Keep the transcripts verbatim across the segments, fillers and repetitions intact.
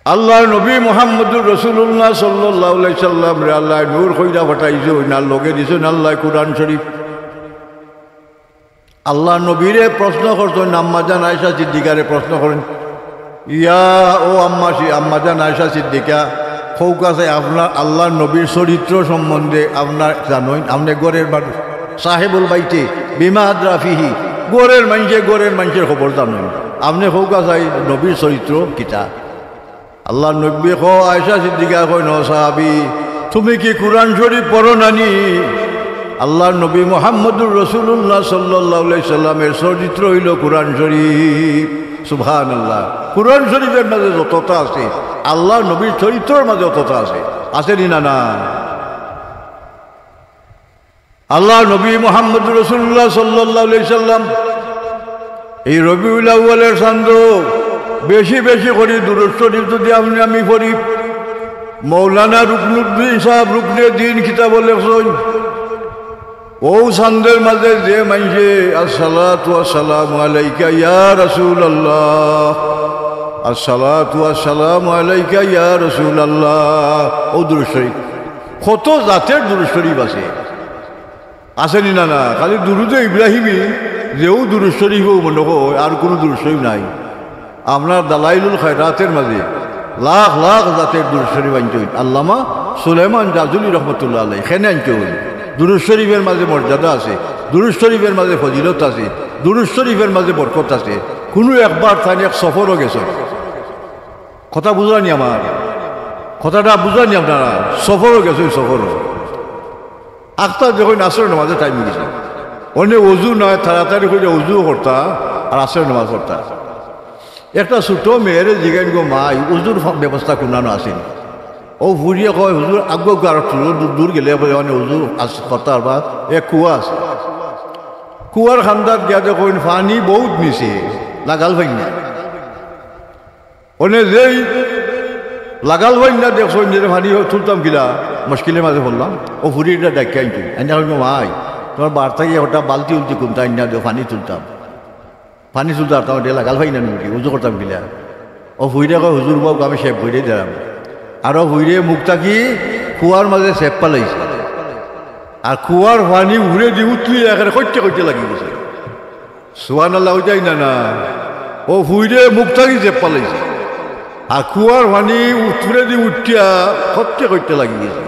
আল্লাহর নবী মুহাম্মদুর রাসূলুল্লাহ সাল্লাল্লাহু আলাইহি সাল্লামরে আল্লায় নূর কইরা পাঠাইছইন, আর লগে দিছইন আল্লায় কুরআন শরীফ। আল্লাহর নবীরে প্রশ্ন করছইন, আম্মাজান আয়েশা সিদ্দিকারে প্রশ্ন করইন, ইয়া, ও আম্মা সি-, আম্মাজান আয়েশা সিদ্দিকা, কউক্কা চাই আপনার আল্লাহর নবীর চরিত্র সম্বন্ধে আপনার জানইন, আপনে ঘরের মানুষ, সাহেবুল বাইতে, বিমা আদরা ফিহি, ঘরের মানষে, ঘরের মানষর খবর জানইন। আপনে কউক্কা চাই নবীর চরিত্র কিতা? আল্লাহর নবী কয়, আয়েশা সিদ্দিকা কইন, ও সাহাবী, তুমি কি কুরআন শরীফ পড়ো না নি? আল্লাহর নবী মুহাম্মদুর রাসূলুল্লাহ সাল্লাল্লাহু আলাইহি সাল্লামের চরিত্র অইলো কুরআন শরীফ। সুবহানাল্লাহ। কুরআন শরীফের মাঝে যততা আছে, আল্লাহর নবীর চরিত্রর মাঝে অততা আছে। আছে নি না, না? আল্লাহর নবী মুহাম্মদুর রাসূলুল্লাহ সাল্লাল্লাহু আলাইহি সাল্লাম এই রবিউল আউয়ালের চান্দো বেশি বেশি করি দুরূদ শরীফ যদি আপনে আমি পড়ি, মৌলানা রুকনুদ্দিন সাহেব রুকনে দ্বীন কিতাবো লেখছইন, অউ চান্দর মাঝে যে মানষে আসসালাতু ওয়াসসালামু আলাইকা ইয়া রাসূলুল্লাহ, আসসালাতু ওয়াসসালামু আলাইকা ইয়া রাসূলুল্লাহ, অউ দুরূদ শরীফ, কত জাতের দুরূদ শরীফ আছে। আছে নি না, না? খালি দুরুদে ইব্রাহিমী, যেউ দুরুদ শরীফ অউ মনো কয়, আর কুনু দুরুদ শরীফ নাই। আপনার দালাইলুল খায়রাতের মাঝে লাখ লাখ জাতের দুরুদ শরীফ আনছইন আল্লামা সুলাইমান জাজুলি রহমতুল্লাহ আলাইহি। কেনে আনছইন? দুরুদ শরীফের মাঝে মর্যাদা আছে, দুরুদ শরীফের মাঝে ফজিলত আছে, দুরুদ শরীফের মাঝে বরকত আছে। কুনু একবার তাইন এক সফরো গেছইন, কথা বুঝরা নি আমার? কথাটা বুঝরা নি আপনারা? সফরো গেছইন, সফরো। আখতা দেখইন আছরর নামাজর টাইম অইগেছে। অনে অজু নাই, তাড়াতাড়ি করি অজু করতা আর আছরর নামাজ পড়তা। একটা ছোট মেয়েরে জিগাইন গো, মাই, অজুর ফা-, ব্যবস্থা কুনানো আছে নি? অউ ফুড়িয়ে কয়, হুজুর, আগুয়া আরো দূর, দূর গেলে বলে, অনে অজু আছ-, করতা পারবা, এক কুয়া আছে। কুয়ার কান্দাত গিয়া দেখইন পানি বউত নিচে, লাগাল পাইন না। অনে যেই লাগাল পাইন না দেখছইন যে পানি তুলতাম কিলা, মুশকিলর মাঝে পড়লাম। অউ ফুড়িরে ডাকিয়া আনছইন, আইনা কইন, মাই, তুমার বার থাকি একটা বালতি উলতি কুনতা আইনা দেও, পানি তুলতাম। পানি তুলতাম পারতাম না, লাগাল পাইন না নি, অজু করতাম কিলা? অউ ফুড়িয়ে কয়, হুজুর বউক আমি ছেপ করি দিরাম। আর অউ ফুড়িয়ে মুখ থাকি কুয়ার মাঝে ছেপ ফালাইছে। আর কুয়ার পানি উপরেদি উতলি একেবারে কইট্টে কইট্টে লাগি গেছে। সুবহানাল্লাহ, অইতায় না না? অউ ফুড়িয়ে মুখ থাকি ছেপ ফালাইছে। আর কুয়ার পানি উপরেদি উঠিয়া কইট্টে কইট্টে লাগি গেছে।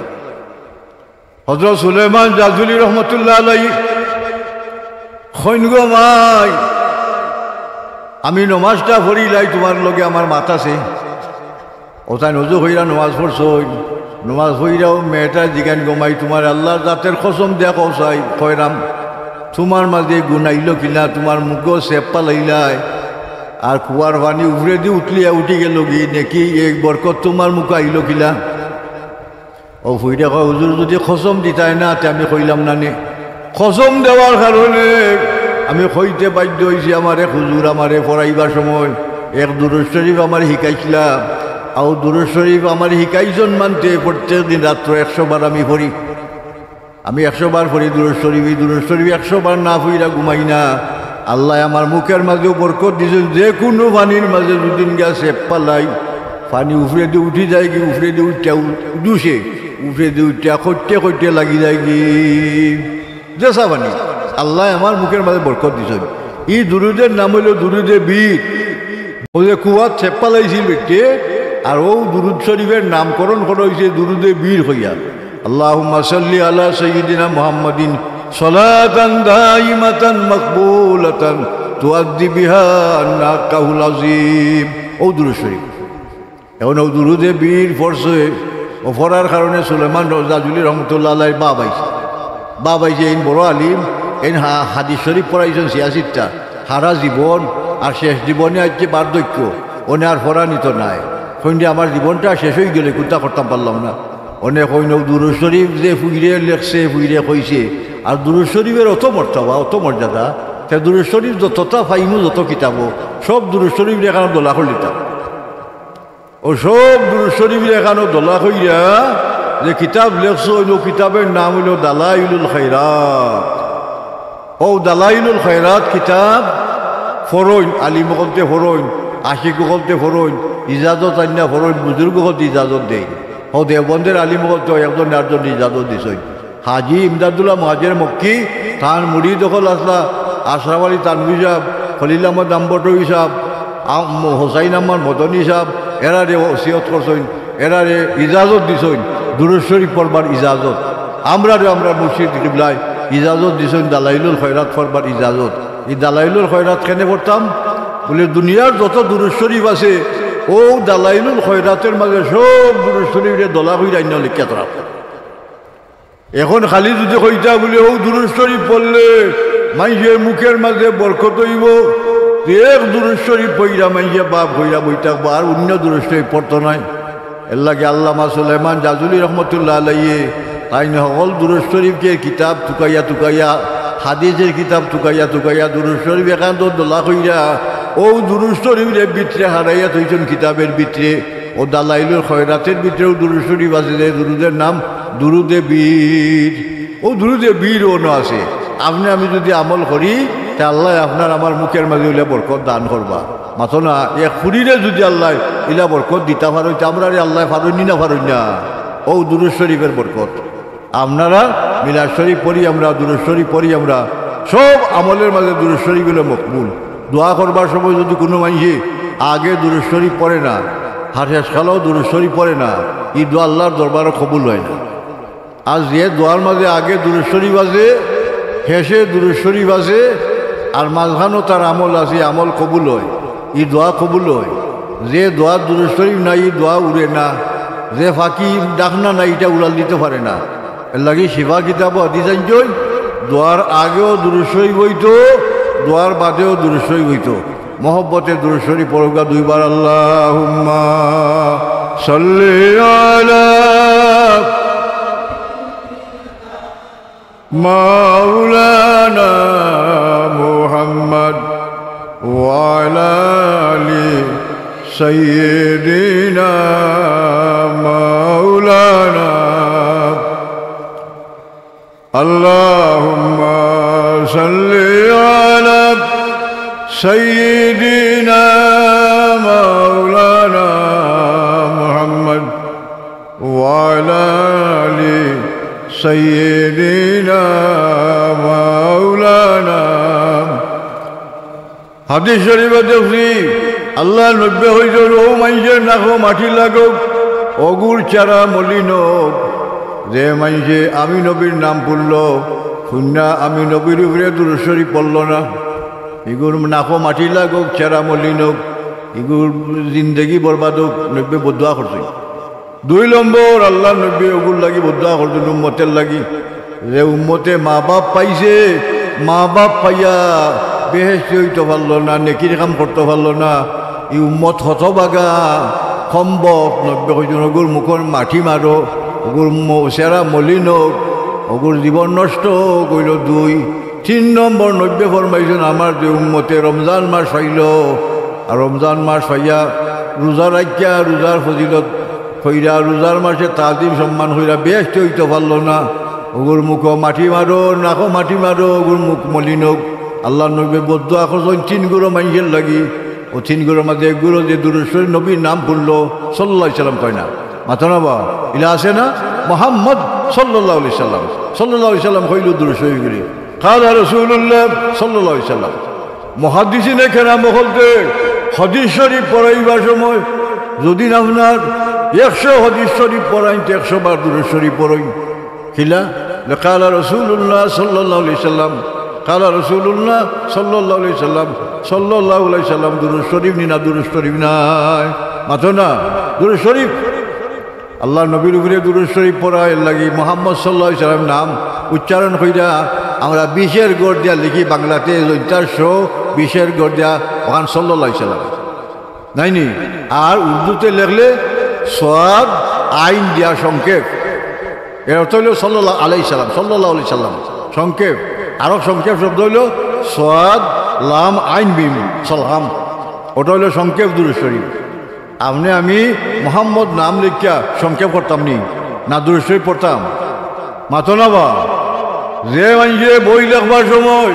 হযরত সুলাইমান জাজুলি রহমতুল্লাহ আলাইহি কইন গো মাই, আমি নমাজটা পড়িলাই, তুমার লগে আমার মাত আছে। অউ তাইন অজু কইরা নমাজ পড়ছইন। নমাজ পড়িয়া অউ মেয়েটায় জিগাইন গো মাই, তুমার আল্লার জাতের কসম দিয়া কও চাই, কইরাম, তুমার মাঝে গুণ আইলো কিলা, তুমার মুখো ছেপ ফালাইলায়, আর কুয়ার পানি উপরেদি উতলিয়া উঠি গেলোগি, নেকি এই বরকত তুমার মুখো আইলো কিলা? অউ ফুড়িয়ে কয়, হুজুর, যুদি কসম দিতায় না, তে আমি কইলাম না নে। কসম দেওয়ার কারণে আমি কইতে বাধ্য অইছি, আমার এক হুজুর আমারে পড়াইবার সময় এক দুরুদ শরীফ আমারে হিকাইছিলা। অউ দুরুদ শরীফ আমারে হিকাইছইন মানতে প্রত্যেক দিন রাত্র একশো বার আমি পড়ি। আমি একশো বার পড়ি দুরুদ শরীফ, ই দুরুদ শরীফ একশো বার না পড়িয়া ঘুমাই না। আল্লায় আমার মুখর মাঝেও বরকত দিছইন, যে কুনু পানির মাঝে যুদি গিয়া ছেপ ফালাই, পানি উপরেদি উঠি যায়গি, উপরেদি উঠিয়া উ-, উঠে, উপরেদি উঠিয়া কইট্টে কইট্টে লাগি যায়গি। যেছা পানি, আল্লায় আমার মুখর মাঝে বরকত দিছইন। ই দুরুদর নাম অইলো দুরুদে বীর। অউ যে কুয়াত ছেপ ফালাইছিল ব্যক্তিয়ে, আর অউ দুরুদ শরীফর নামকরণ করা অইছে দুরুদে বীর কইয়া। আল্লাহুম্মা সাল্লি আলা সাইয়্যিদিনা মুহাম্মাদিন সালাতান দাইমাতান মাকবুলাতান তুআদ্দি বিহা নাকাহুল আযীম। অউ দুরুদ শরীফ। অখন অউ দুরুদে বীর পড়ছে, অউ পড়ার কারণে সুলাইমান র-, জাজুলি রহমতুল্লাহ আলাইহির বাপ আইছে। বাপ আইছে, এইন বড় আলিম, এইন হা-, হাদিস শরীফ পড়াইছইন ছিয়াশিটা, হারা জীবন আর শেষ জীবনে আইছে বার্ধক্য, অনে আর পড়ানি তো নাই। কইন যে আমার জীবনটা শেষ অইগেলো, কুন্তা করতাম পারলাম না। অনে কইন অউ দুরুদ শরীফ যে ফুড়িয়ে লেখছে, ফুড়িয়ে কইছে, আর দুরুদ শরীফর অত মর্তবা, অত মর্যাদা, তে দুরুদ শরীফ যততা পাইমু, যত কিতাবো, সব দুরুদ শরীফরে একখানো দলা করিলিতাম। অউ সব দুরুদ শরীফরে একখানো দলা করিয়া যে কিতাব লেখছইন, অউ কিতাবর নাম অইলো দালাইলুল খায়রাত। অউ দালাইলুল খায়রাত কিতাব পড়ইন, আলিম অকলতে পড়ইন। আশিক অকলতে পড়ইন, ইজাজত আইন্না পড়ইন, বুজুর্গ অকলতে ইজাজত দেইন। অউ দেওবন্দের আলিম অকলতে একজন আরজনরে ইজাজত দিছইন। হাজী ইমদাদুল্লাহ মুহাজির মক্কি, তান মুরিদ অকল আছলা, আশরাফ আলী থানভী সাব, খলিল আহমদ আম্বটভী সাব, আম-, হোসাইন আহমদ মদনী সাব, এরারে ওসিয়ত করছইন, এরারে ইজাজত দিছইন, দুরুদ শরিফ পড়বার ইজাজত। আমরারে আমরার মুর্শিদ কিবলায় ইজাজত দিছইন, দালাইলুল খয়রাত পড়বার ইজাজত। ই দালাইলুল খয়রাত কেনে পড়তাম? বুলে, দুনিয়ার যত দুরুদ শরিফ আছে, অউ দালাইলুল খয়রাতর মাজে সব দুরুদ শরিফরে দলা কইরা আইন্না লেখিয়া থরা। এখন খালি যুদি কইতা বুলে, অউ দুরুদ শরিফ পড়লে মাইনষর মুখর মাজে বরকত অইবো, তে এক দুরুদ শরিফ পড়িয়া মাইনষে বাপ কইরা বই থাকবো, আর অইন্য দুরুদ শরিফ পড়তো নায়। এরলাগি আল্লামা সুলাইমান জাজুলি রহমতুল্লাহ আলাইহি তাইন হকল দুরুদ শরিফর কিতাব তুকাইয়া তুকাইয়া, হাদিসর কিতাব তুকাইয়া তুকাইয়া, দুরুদ শরিফ একান্ত দলা কইরা, অউ দুরুদ শরিফরে ভিতরে হারাইয়া থইছইন কিতাবর ভিতরে। অউ দালাইলুল খয়রাতর ভিতরেও দুরুদ শরিফ আছে, যে দুরুদর নাম দুরুদে বীর। অউ দুরুদে বীর অনো আছে। আপনে আমি যুদি আমল করি, তে আল্লায় আপনার আমার মুখর মাজে অইলা বরকত দান করবা। মাতো না, এক ফুরিরে যুদি আল্লায় ইলা বরকত দিতা পারইন, তে আমরারে আল্লায় পারইন নি না পারইন না? অউ দুরুদ শরিফর বরকত। আপনারা মিলাদ শরিফ পড়ি আমরা, দুরুদ শরিফ পড়ি আমরা, সব আমলর মাজে দুরুদ শরিফ অইলো মকবুল। দোয়া করবার সময় যুদি কুনু মাইনষে আগে দুরুদ শরিফ পড়ে না, আর শেষকালেও দুরুদ শরিফ পড়ে না, ই দোয়া আল্লার দরবারো কবুল অয় না। আর যে দোয়ার মাজে আগে দুরুদ শরিফ আছে, শেষে দুরুদ শরিফ আছে, আর মাজখানো তার আমল আছে, আমল কবুল অয়, ই দোয়া কবুল অয়। যে দোয়াত দুরুদ শরিফ নাই, ই দোয়া উড়ে না। যে পাখি ডাকনা নাই, ইটা উড়াল দিতো পারে না। এরলাগি শিফা কিতাবো হাদিস আনছইন, দোয়ার আগেও দুরুদ শরিফ অইতো, দোয়ার বাদেও দুরুদ শরিফ অইতো। মহব্বতে দুরুদ শরিফ পড়উক্কা দুইবার, আল্লাহুম্মা সাল্লি আলা মাওলানা মুহাম্মদ ওয়া আলা আলি সাইয়্যিদিনা মাওলানা। اللهم صل على سيدنا مولانا محمد وعلى آل سيدنا مولانا। হাদিস শরিফো দেখছি, আল্লার নবীয়ে কইছইন, অউ মাইনষর নাকো মাটি লাগউক, অগুর চেহারা মলিন অউক। যে মাইনষে আমি নবীর নাম ফুনলো, ফুনিয়া আমি নবীর উপরে দুরুদ শরিফ পড়লো না, ইগুর নাকো মাটি লাগউক, চেহারা মলিন অউক, ইগুর জিন্দেগি বরবাদ অউক, নবীয়ে বদদোয়া করছইন। দুই নম্বর, আল্লার নবীয়ে অগুর লাগি বদদোয়া করছইন উম্মতর লাগি। যে উম্মতে মা-বাপ পাইছে, মা-বাপ পাইয়া বেহেশতি অইতো পারলো না, নেকির কাম করতো পারলো না, ই উম্মত হতভাগা, কমবখত। নবীয়ে কইছইন, অগুর মুখো মাটি মারো, অগুর মু-, চেহারা মলিন অউক, অগুর জীবন নষ্ট অউক, অইলো দুই। তিন নম্বর, নবীয়ে ফরমাইছইন, আমার যে উম্মতে রমজান মাস পাইলো, আর রমজান মাস পাইয়া রোজা রাখিয়া, রোজার ফজিলত কইরা, রোজার মাসে তাজিম সম্মান কইরা বেহেশতি অইতো পারলো না, অগুর মুখো মাটি মারো, নাকো মাটি মারো, অগুর মুখ মলিন অউক। আল্লার নবীয়ে বদদোয়া করছইন তিন গুরু মাইনষর লাগি। অউ তিন গুরুর মাজে এক গুরু যে দুরুদ শরিফ নবীর নাম ফুনলো, সাল্লাল্লাহু আলাইহি সাল্লাম কয় না। মাতো না বা, ইলা আছে না? মুহাম্মদ সাল্লাল্লাহু আলাইহি সাল্লাম, সাল্লাল্লাহু আলাইহি সাল্লাম কইলো দুরুদ শরিফ গুলি। قال رسول الله صلى الله عليه وسلم। মুহাদ্দিসিনে কেরাম অকলতে হাদিস শরিফ পড়াইবার সময় যুদি আপনার একশো হাদিস শরিফ পড়ইন, তে একশো বার দুরুদ শরিফ পড়ইন। কিলা? قال رسول الله صلى الله عليه وسلم، قال رسول الله صلى الله عليه وسلم، সাল্লাল্লাহু আলাইহি সাল্লাম, দুরুদ শরিফ নি না দুরুদ শরিফ নায়? মাতো না, দুরুদ শরিফ। আল্লার নবীর উপরে দুরুদ শরিফ পড়া, এরলাগি মুহাম্মদ সাল্লাল্লাহু আলাইহি সাল্লাম নাম উচ্চারণ কইরা আমরা বিশের গড় দিয়া লেখি বাংলাতে, জৈন্তার শো বিশের গড় দিয়া অখান সাল্লাল্লাহু আলাইহি সাল্লাম। নায় নি? আর উর্দুতে লেখলে সওয়াদ আইন দিয়া সংক্ষেপ, এর অর্থ অইলো সাল্লাল্লাহু আলাইহি সাল্লাম, সাল্লাল্লাহু আলাইহি সাল্লাম, সংক্ষেপ। আরো সংক্ষেপ শব্দ অইলো সওয়াদ লাম আইন মিম, সাল্লাম। ওটা অইলো সংক্ষেপ দুরুদ শরিফ। আপনে আমি মুহাম্মদ নাম লেখিয়া সংক্ষেপ করতাম নি, না দুরুদ শরিফ পড়তাম? মাতো না বা। যে মাইনষে বই লেখবার সময়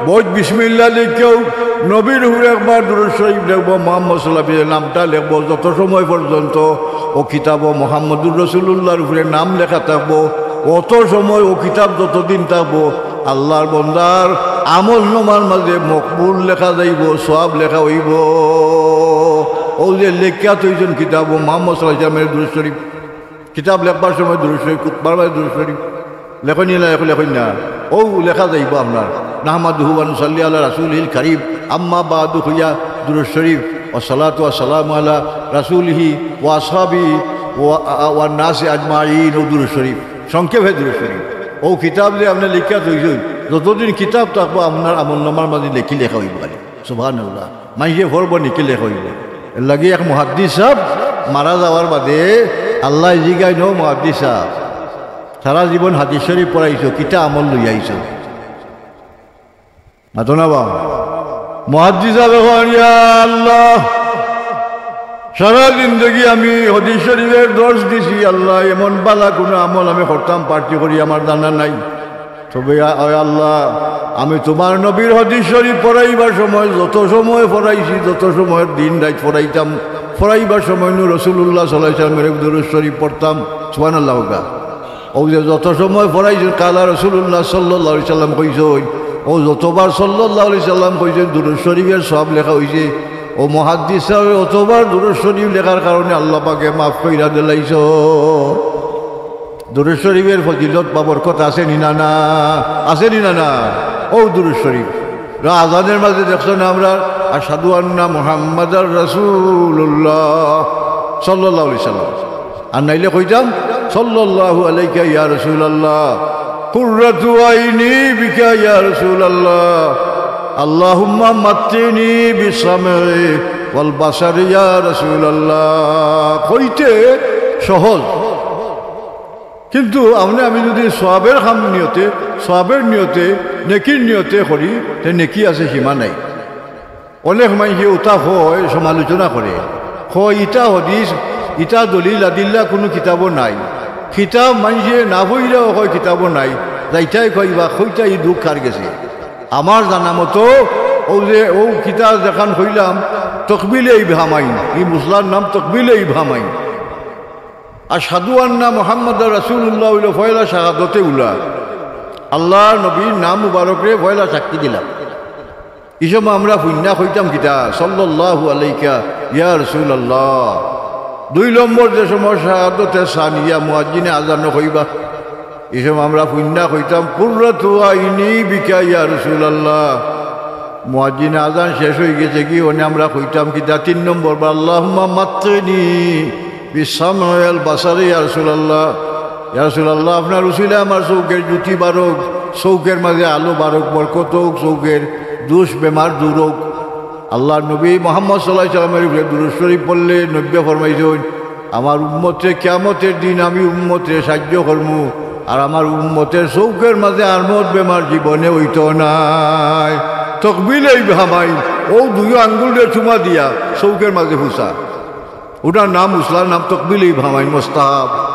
বউত বিসমিল্লাহ লেখিয়াউ, নবীর উপরে একবার দুরূদ শরীফ লেখবো, মুহাম্মদ সাল্লাল্লাহু আলাইহি ওয়াসাল্লাম নামটা লেখবো, যত সময় পর্যন্ত অউ কিতাবো মুহাম্মদুর রাসূলুল্লাহর উপরে নাম লেখা থাকবো, অত সময় অউ কিতাব যতদিন থাকবো, আল্লাহর বন্দার আমলনামার মাঝে মকবুল লেখা যাইবো, সওয়াব লেখা অইবো। অউ যে লেখিয়া থইছইন কিতাবো মুহাম্মদ সাল্লাল্লাহু আলাইহি ওয়াসাল্লামের দুরূদ শরীফ, কিতাব লেখবার সময় দুরূদ শরীফ, খুতবার মাঝে দুরূদ শরীফ, লেখইন নি না, লেখইন না। অউ লেখা যাইবো আপনার, নাহমাদুহু ওয়া নুসাল্লি আলা রাসূলিহিল কারীম, আম্মা বাদু কইয়া দুরূদ শরীফ, ওয়াসসালাতু ওয়াসসালামু আলা রাসূলিহি ওয়া আসহাবিহি ওয়া, ওয়া নাসি আজমাইন, অউ দুরূদ শরীফ, সংক্ষেপে দুরূদ শরীফ। অউ কিতাব যে আপনে লেখিয়া থইছইন, যতদিন কিতাব থাকবো আপনার আমলনামার মাঝে লেখি লেখা অইবো খালি। সুবহানাল্লাহ। মানষে পড়বো, লেখি লেখা অইবো। এরলাগি এক মুহাদ্দিস সাব মারা যাওয়ার বাদে আল্লায় জিগাইন, "ও মুহাদ্দিস সাব, সারা জীবন হাদিস শরীফ পড়াইছো, কিতা আমল লইয়া আইছো?" মাতো না বা? মুহাদ্দিস সাবে কইন, "ইয়া আল্লাহ, সারা জিন্দেগি আমি হাদিস শরীফের দর্শ দিছি, আল্লাহ, এমন বালা কুনু আমল আমি করতাম পারছি করি আমার জানা নাই। তবে আ-, আয় আল্লাহ, আমি তুমার নবীর হাদিস শরীফ পড়াইবার সময় যত সময় পড়াইছি, যত সময় দিন রাইত পড়াইতাম, পড়াইবার সময় নু রাসূলুল্লাহ সাল্লাল্লাহু আলাইহি ওয়াসাল্লামর দুরূদ শরীফ পড়তাম।" সুবহানাল্লাহ কউক্কা। অউ যে যত সময় পড়াইছইন, কালা রাসূলুল্লাহ সাল্লাল্লাহু আলাইহি ওয়াসাল্লাম কইছইন, অউ যতবার সাল্লাল্লাহু আলাইহি ওয়াসাল্লাম কইছইন, দুরূদ শরীফের সওয়াব লেখা অইছে। অউ মুহাদ্দিস সাবে অতবার দুরূদ শরীফ লেখার কারণে আল্লাহ পাকে মাফ কইরা দিলাইছইন। দুরূদ শরীফের ফজিলত বা বরকত আছে নি না, না? আছে নি না, না? অউ দুরূদ শরীফ। রা আজানের মাঝে দেখছো না আমরা, "আশহাদু আন্না মুহাম্মাদার রাসূলুল্লাহ সাল্লাল্লাহু আলাইহি ওয়াসাল্লাম।" আর নাইলে কইতাম, "সাল্লাল্লাহু আলাইকা ইয়া রাসূলুল্লাহ, কুররাতু আইনি বিকা ইয়া রাসূলুল্লাহ, আল্লাহুম্মা মাত্তিনি বিসসামই ওয়াল বাসারি ইয়া রাসূলুল্লাহ।" কইতে সহজ, কিন্তু আপনে আমি যুদি সওয়াবের কাম নিয়তে, সওয়াবের নিয়তে, নেকির নিয়তে করি, তে নেকি আছে, সীমা নাই। অনেক মানষে উতা কয়, সমালোচনা করে, কয়, "ইতা হাদিস, ইতা দলিল আদিল্লা কুনু কিতাবো নাই।" কিতাব মানষে না পড়িলেও কয় কিতাবো নাই, যাইতায় কয়, "ইবা কইতায় ই দুখ কার গেছে?" আমার জানা মতো অউ যে অউ কিতাব যেখান কইলাম, তকবিলে ইবহামাইন, ই মসলার নাম তকবিলে ইবহামাইন। আশহাদু আন্না মুহাম্মাদার রাসূলুল্লাহ অইলো পয়লা শাহাদতে উলা। আল্লাহর নবীর নাম মুবারকরে পয়লা সাক্ষী দিলাম। ই সময় আমরা হুনিয়া কইতাম কিতা, "সাল্লাল্লাহু আলাইকা ইয়া রাসূলুল্লাহ।" দুই নম্বর যে সময় শাহাদতে সানিয়া মুয়াজ্জিনে আজানো কইবা, ই সময় আমরা হুনিয়া কইতাম, "কুররাতু আইনি বিকা ইয়া রাসূলুল্লাহ।" মুয়াজ্জিনে আজান শেষ অইগেছে গি, অনে আমরা কইতাম কিতা, তিন নম্বর বার, "আল্লাহুম্মা মাত্তিনি বিসসামই ওয়াল বাসারি ইয়া রাসূলুল্লাহ।" ইয়া রাসূলুল্লাহ, আপনার উসিলায় আমার চউখের জ্যোতি বারউক, চউখের মাঝে আলো বারউক, বরকত অউক, চউখের দুষ বেমার দূর অউক। আল্লাহর নবী মুহাম্মদ সাল্লাল্লাহু আলাইহি ওয়াসাল্লামের উপরে দুরূদ শরীফ পড়লে নবীয়ে ফরমাইছইন, "আমার উম্মতরে কিয়ামতের দিন আমি উম্মতরে সাহায্য করমু, আর আমার উম্মতের চউখের মাঝে আরমদ বেমার জীবনে অইতো নায়।" তকবিলে ইবহামাইন, অউ দুইও আঙ্গুলরে চুমা দিয়া চউখের মাঝে ফুছা। উটার নাম, উসলার নাম তকবিলে ইবহামাইন, মুস্তাহাব।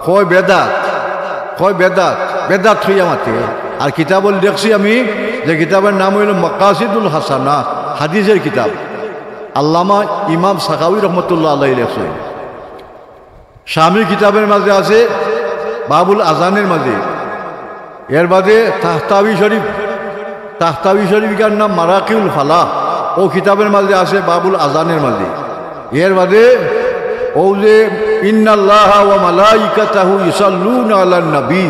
কয় বেদাত, কয় বেদাত, বেদাত কইয়া মাতে। আর কিতাবো লেখছি আমি, যে কিতাবের নাম অইলো মাকাসিদুল হাসানা, হাদিসের কিতাব। আল্লামা ইমাম সাখাওয়ি রহমতুল্লাহ আলাইহি লেখছইন। শামী কিতাবের মাঝে আছে, বাবুল আজানের মাঝে। এর বাদে তাহতাবি শরীফ, তাহতাবি শরীফ, ইকার নাম মারাকিউল ফালাহ, অউ কিতাবের মাঝে আছে বাবুল আজানের মাঝে। এর বাদে অউ যে ইন্নাল্লাহা ওয়া মালাইকাতাহু ইউসাল্লুনা আলান নবী,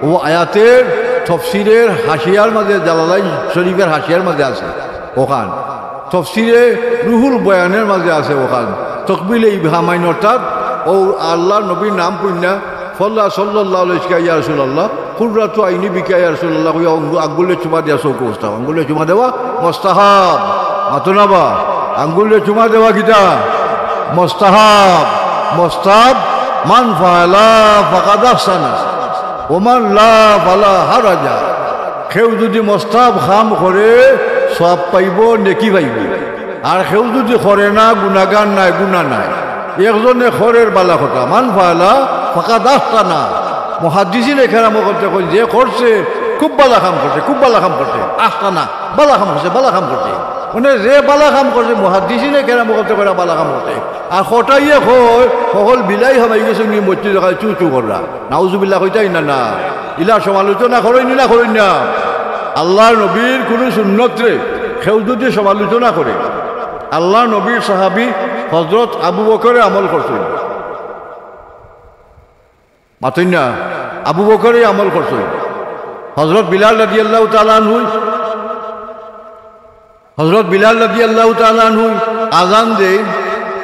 অউ আয়াতের তফসিরের হাশিয়ার মাঝে, জালালাইন শরীফের হাশিয়ার মাঝে আছে অখান। তফসিরে রুহুল বয়ানের মাঝে আছে অখান। তকবিলে ইবহামাইন, অর্থাৎ অউ আল্লাহর নবীর নাম হুনিয়া পয়লা সাল্লাল্লাহু আলাইকা ইয়া রাসূলুল্লাহ, কুররাতু আইনি বিকা ইয়া রাসূলুল্লাহ কইয়া আঙ্গু-, আঙ্গুলে চুমা দিয়া চউখো ফুছতাম, আঙ্গুলে চুমা দেওয়া মুস্তাহাব। মাতো না বা? আঙ্গুলে চুমা দেওয়া কিতা? মুস্তাহাব। মুস্তাহাব, মান ফাআলা ফাকাদ আহসানা, ওয়া মান লা ফালা হারাজা। কেউ যুদি মুস্তাহাব কাম করে, সওয়াব পাইবো, নেকি পাইবো। আর কেউ যুদি করে না, গুনাগার নাই, গুনা নাই। একজনে করের বালা কথা, মান ফাআলা ফাকাদ আহসানা। মুহাদ্দিসিনে কেরামে কইন, যে করছে, খুব বালা কাম করছে, খুব বালা কাম করছে। আহসানা, বালা কাম করছে, বালা কাম করছে। মানে যে বালা কাম করছে, মুহাদ্দিসিনে কেরাম অকলতে কইরা বালা কাম করছে। আর কটাইয়ে কয়, হকল বিলাই হামাই গেছে নি মসজিদো, খালি চু চু কররা। নাউজুবিল্লাহ কইতায় না, না। ইলা সমালোচনা করইন নি না করইন না? আল্লার নবীর কুনু সুন্নতরে কেউ যুদি সমালোচনা করে, আল্লার নবীর সাহাবী হযরত আবু বকরে আমল করছইন। মাতইন না, আবু বকরে আমল করছইন। হযরত বিলাল রাদিয়াল্লাহু তাআলা আনহু, হযরত বিলাল রাদিয়াল্লাহু তাআলা আনহু আজান দেইন,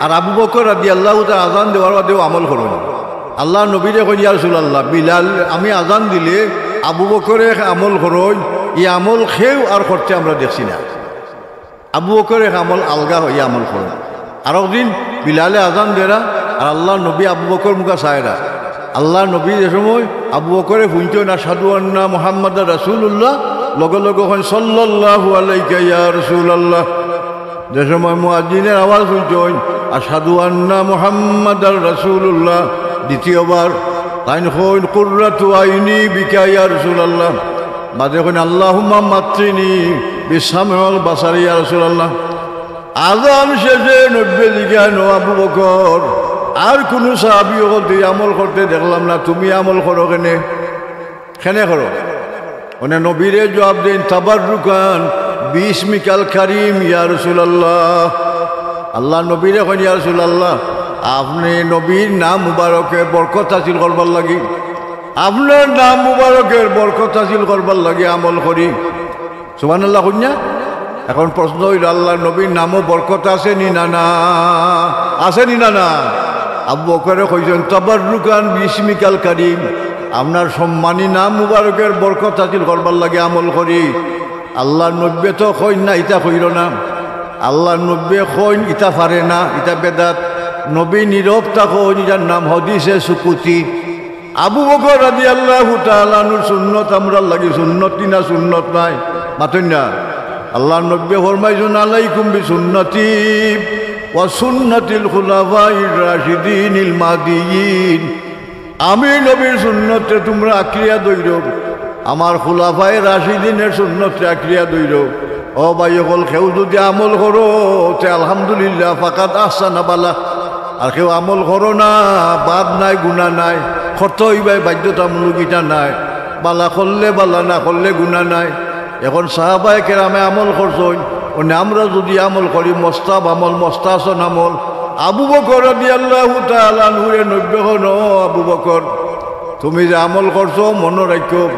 আর আবু বকর রাদিয়াল্লাহু তাআলা আজান দেওয়ার বাদেও আমল করইন। আল্লার নবীরে কইন, "ইয়া রাসূলুল্লাহ, বিলাল, আমি আজান দিলে আবু বকরে এক আমল করইন, ই আমল কেউ আর করতে আমরা দেখছি না।" আবু বকর এক আমল আলগা অইয়া আমল করইন। আরক দিন বিলালে আজান দেরা, আর আল্লার নবী আবু বকর মুখা চাইরা। আল্লার নবী যে সময় আবু বকরে হুনছইন, "আশহাদু আন্না মুহাম্মাদার রাসূলুল্লাহ", লগে লগে কইন, "সাল্লাল্লাহু আলাইকা ইয়া রাসূলুল্লাহ।" যে সময় মুয়াজ্জিনের আওয়াজ হুনছইন, "আশহাদু আন্না মুহাম্মাদার রাসূলুল্লাহ", দ্বিতীয়বার, তাইন কইন, "কুররাতু আইনি বিকা ইয়া রাসূলুল্লাহ।" বাদে কইন, "আল্লাহুম্মা মাত্তিনি বিসসামই ওয়াল বাসারি ইয়া রাসূলুল্লাহ।" আজান শেষে নবীয়ে জিগাইন, "ও আবু বকর, আর কুনু সাহাবী অকলতে ই আমল করতে দেখলাম না, তুমি আমল করো কেনে? কেনে করো?" মানে নবীয়ে জুয়াব দেইন, "তাবাররুকান বিসমিকাল কারীম ইয়া রাসূলুল্লাহ।" আল্লার নবীরে কইন, "ইয়া রাসূলুল্লাহ, আপনে নবীর নাম মুবারকে বরকত হাসিল করবার লাগি, আপনার নাম মুবারকের বরকত হাসিল করবার লাগি আমল করি।" সুবহানাল্লাহ কইন না? এখন প্রশ্ন অইলো, আল্লার নবীর নামো বরকত আছে নি না, না? আছে নি না, না? আবু বকরে কইছইন, "তাবাররুকান বিসমিকাল কারীম, আপনার সম্মানী নাম মুবারকের বরকত হাসিল করবার লাগি আমল করি।" আল্লার নবীয়ে তো কইন না, ইতা কইরা না। আল্লার নবীয়ে কইন, ইতা পারে না, ইতা বেদাত। নবী নীরব থাকইন, ইটার নাম হাদিসে সুকুতি। আবু বকর রাদিয়াল্লাহু তাআলা আনহুর সুন্নত আমরার লাগি সুন্নত নি না সুন্নত নায়? মাতইন না। আল্লার নবীয়ে ফরমাইছইন, "আলাইকুম বিসুন্নতি ওয়া সুন্নাতিল খুলাফাইর রাশিদিনিল মাহদিয়িন।" আমি নবীর সুন্নতরে তুমরা আঁকড়িয়া ধইরো, আমার খুলাফায়ে রাশিদিনের সুন্নতরে আঁকড়িয়া ধইরো। ও ভাই অকল, কেউ যুদি আমল করো, তে আলহামদুলিল্লাহ, ফাকাদ আহসানা বালা। আর কেউ আমল করো না, বাদ নাই, গুনা নাই, করতে অইবায়, বাধ্যতামূলক ইটা নাই। বালা করলে বালা, না করলে গুনা নাই। এখন সাহাবায়ে কেরামে আমল করছইন, অনে আমরা যুদি আমল করি, মোস্তাহাব আমল, মোস্তাহসন আমল, আবু বকর রাদিয়াল্লাহু তাআলা আনহুরে নবীয়ে কইন, "ও আবু বকর, তুমি যে আমল করছো, মনো রাখিও।"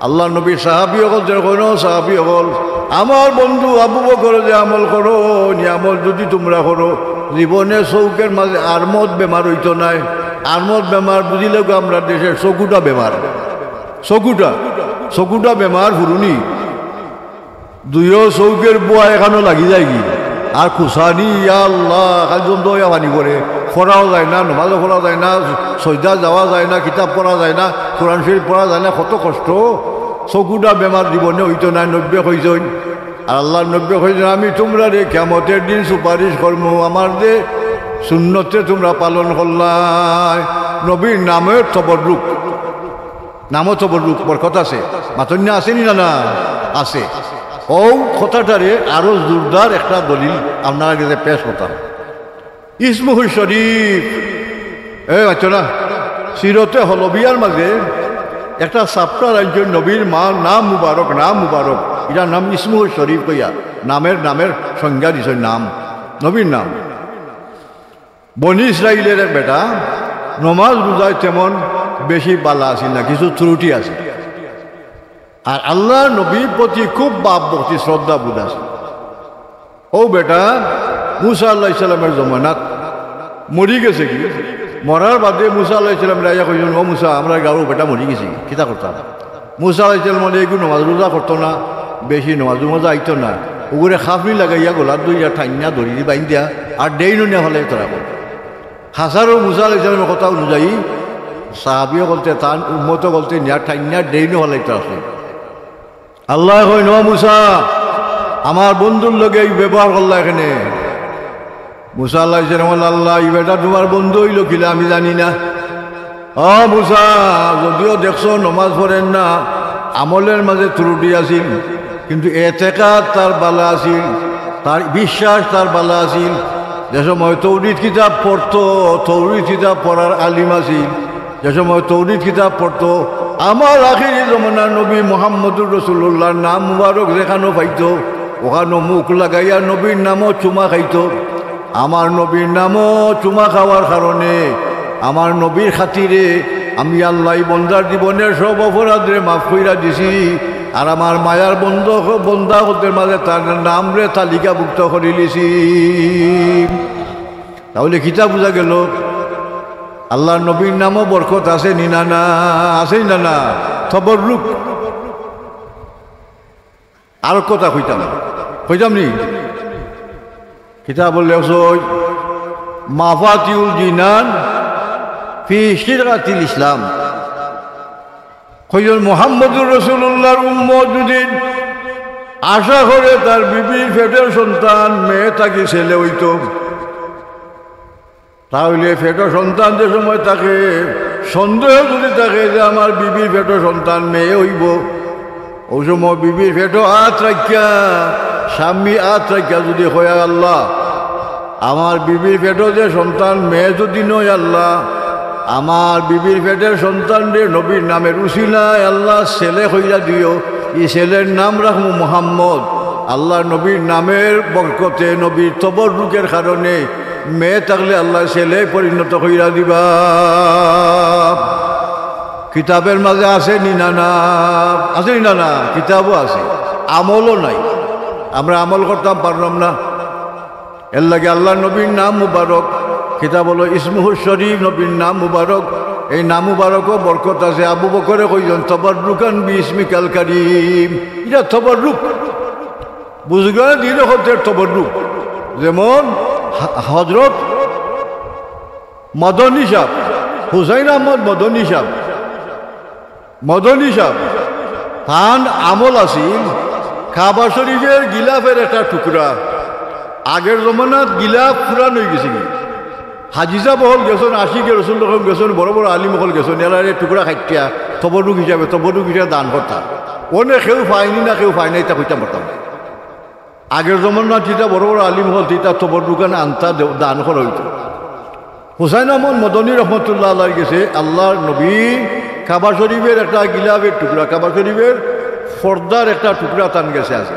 আল্লার নবীর সাহাবী অকল যে কইন, "সাহাবী অকল, আমার বন্ধু আবু বকরে যে আমল করইন, ই আমল যুদি তুমরা করো, জীবনে চউখের মাঝে আরমদ বেমার অইতো নায়।" আরমদ বেমার বুঝিলাউক্কা আমরার দেশে চকুটা বেমার। চকুটা, চকুটা বেমার হুরুনি। দুইও চউখের বুয়া একখানো লাগি যায়গি। আর খুশানি, ইয়া আল্লাহ, খালি জমদইয়া পানি পড়ে। পড়াও যায় না, নমাজও পড়া যায় না, সইদাত যাওয়া যায় না, কিতাব পড়া যায় না, কোরআন শরীফ পড়া যায় না, কত কষ্ট। চকুটা বেমার জীবনে অইতো নায়, নবীয়ে কইছইন। আর আল্লার নবীয়ে কইছইন, "আমি তুমরারে কিয়ামতের দিন সুপারিশ করমু, আমার যে সুন্নতরে তুমরা পালন করলায়।" নবীর নামর তবররুক। নামো তবররুক, বরকত আছে। মাতইন না, আছে নি না, না? আছে। অউ কথাটারে আরো জোরদার একটা দলিল আপনারার গেছে পেশ করতাম। ইসমুহু শরীফ। এ, মাতইন না? সিরতে হলবিয়ার মাঝে একটা chapter আনছইন নবীর মা-, নাম মুবারক, নাম মুবারক। ইটার নাম ইসমুহু শরীফ কইয়া। নামের, নামের সংজ্ঞা দিছইন নাম। নবীর নাম। বনি ইসরাইলের এক বেটা নমাজ রোজায় তেমন বেশি বালা আছিল না, কিছু ত্রুটি আছিল। আর আল্লার নবীর প্রতি খুব ভাব ভক্তি, শ্রদ্ধা বোধ আছিল। অউ বেটা মুসা আলাইহিস সালামের জমানাত মরি গেছেগি। মরার বাদে মুসা আলাইহিস সালামরে আইয়া কইছইন, "ও মুসা, আমরার গাঁওর বেটা মরি গেছে, কিতা করতাম?" মুসা আলাইহিস সালাম বলে, "এগু নমাজ রোজা করতো না, বেশি নমাজ রোজা আইতো না, ওগুরে খাফনি লাগাইয়া গলাত ধরিয়া টাইন্না দড়ি দি বাইন্দিয়া আর ডেইনো নিয়া ফালাই থরা করো।" হাজারো মুসা আলাইহিস সালামের কথা অনুযায়ী সাহাবী অকলতে, তান উম্মত অকলতে নিয়া টাইন্না ডেইনো ফালাইতো আছে। আল্লায় কইন, "ও মুসা, আমার বন্ধুর লগে ই ব্যবহার করলায় কেনে?" মুসা আলাইহিস সালাম বলে, "আল্লাহ, ই বেটা তুমার বন্ধু অইলো কিলা আমি জানি না। ও মুসা, যদিও দেখছো নমাজ পড়ের না, আমলের মাঝে ত্রুটি আছিল, কিন্তু এতেকাদ তার বালা আছিল, তার বিশ্বাস তার বালা আছিল। যে সময় তৌরিত কিতাব পড়তো, তৌরিত কিতাব পড়ার আলিম আছিল, যে সময় তৌরিত কিতাব পড়তো, আমার আখেরি জমানার নবী মুহাম্মদুর রাসূলুল্লাহর নাম মুবারক যেখানো পাইতো, ওখানো মুখ লাগাইয়া নবীর নামো চুমা খাইতো। আমার নবীর নামো চুমা খাওয়ার কারণে, আমার নবীর খাতিরে আমি আল্লাহ ই বন্দার জীবনের সব অপরাধরে মাফ কইরা দিছি। আর আমার মায়ার বন্দ, বন্দা হকলর মাঝে তার নামরে তালিকাভুক্ত করি লিছি। তাহলে কিতা বুঝা গেল? আল্লাহর নবীর নামো বরকত আছে নি না, না? আছে নি না, না? তবররুক। আর কথা কইতাম, কইতাম নি? কিতাব লেখছইন মাফাতিহুল জিনান ফি সিরআতিল ইসলাম। কইছইন মুহাম্মদুর রাসূলুল্লাহর উম্মত যদি আশা করে তার বিবির পেটর সন্তান মেয়ে থাকি ছেলে অইতো, তাহলে পেটো সন্তান যে সময় থাকে, সন্দেহ যদি থাকে যে আমার বিবির পেটো সন্তান মেয়ে অইবো, অউ সময় বিবির পেটো আত রাখিয়া, স্বামী আত রাখিয়া যদি কয়, "আল্লাহ, আমার বিবির পেটো যে সন্তান মেয়ে যদি নয়, আল্লাহ, আমার বিবির পেটর সন্তানরে নবীর নামের উসিলায় আল্লাহ ছেলে কইরা দিও, ই ছেলের নাম রাখমু মুহাম্মদ।" আল্লাহ নবীর নামের বরকতে, নবীর তবররুকের কারণে মেয়ে থাকলে আল্লাহ ছেলে পরিণত কইরা দিবা। কিতাবের মাঝে আছে নি না, না? আছে নি না, না? কিতাবও আছে, আমলও নাই। আমরা আমল করতাম পারলাম না। এর লাগি আল্লাহর নবীর নাম মুবারক, কিতাব হলো ইসমুহু শরীফ, নবীর নাম মুবারক। এই নাম মুবারকও বরকত আছে। আবু বকরে কইছইন, "তবররুকান বি ইসমিকাল কারীম।" ইটা তবররুক। বুজুর্গানে দিন হকলর তবররুক। যেমন হ-, হজরত মদনী সাহেব, হুসাইন আহমদ মদনী সাহেব, মদনী সাহেব, তান আমল আছিল কাবা শরীফের গিলাফের একটা টুকরা। আগের জমানাত গিলাফ পুরান অইগেছে। হাজি সাহেব অকল গেছইন, আশিকে রসুল অকল গেছইন, বড় বড় আলিম অকল গেছইন, এরারে টুকরা কাটিয়া তবররুক হিসাবে, তবররুক হিসাবে দান করতা। অনে কেউ পায়নি না, কেউ পায় না, ইতা কইতাম পারতাম না। আগের জমানাত যেটা বড় বড় আলিম অকল, ইতা তবররুকান আনতা দে-, দান করা অইতো। হুসাইন আহমদ মদনী রহমতুল্লাহ আলাইহির গেছে আল্লাহর নবী কাবা শরীফের একটা গিলাফের টুকরা, কাবা শরীফের পর্দার একটা টুকরা তান গেছে আছে।